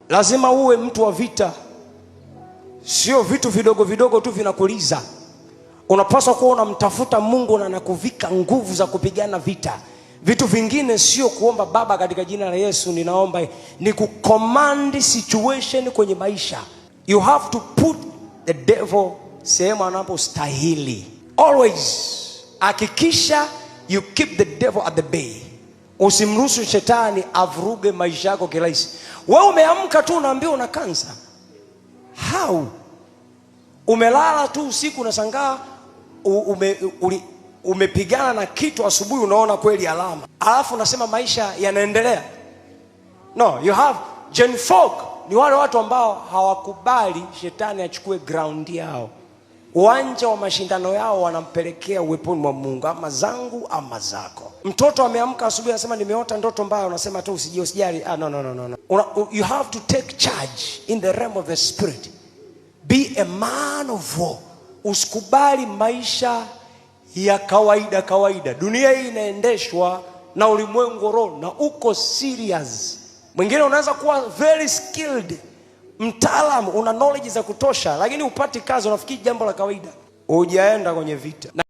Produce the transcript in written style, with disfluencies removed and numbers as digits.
Lazima uwe mtu wa vita, sio vitu vidogo vidogo tu vinakuliza. Unapaswa kuwa unamtafuta Mungu na anakuvika nguvu za kupigana vita. Vitu vingine sio kuomba Baba, katika jina la Yesu ninaomba, ni kucommand situation kwenye maisha. You have to put the devil sehemu anapostahili. Always hakikisha you keep the devil at the bay. Usimruhusu shetani avuruge maisha yako kirahisi. Wewe umeamka tu unaambiwa una kansa. How? Umelala tu usiku unashangaa umepigana na kitu asubuhi unaona kweli alama, alafu unasema maisha yanaendelea. No, you have Gen Fog ni wale watu ambao hawakubali shetani achukue ground yao, uwanja wa mashindano yao wanampelekea uweponi mwa Mungu, ama zangu ama zako. Mtoto ameamka asubuhi anasema nimeota ndoto mbaya, unasema tu usijie, usijali. Ah, no, no, no, no, no. You have to take charge in the realm of the spirit. Be a man of war. Usikubali maisha ya kawaida kawaida. Dunia hii inaendeshwa na ulimwengu wa roho na uko serious. Mwingine unaweza kuwa very skilled, mtaalam, una knowledge za kutosha, lakini upati kazi, unafikiri jambo la kawaida. Hujaenda kwenye vita. Na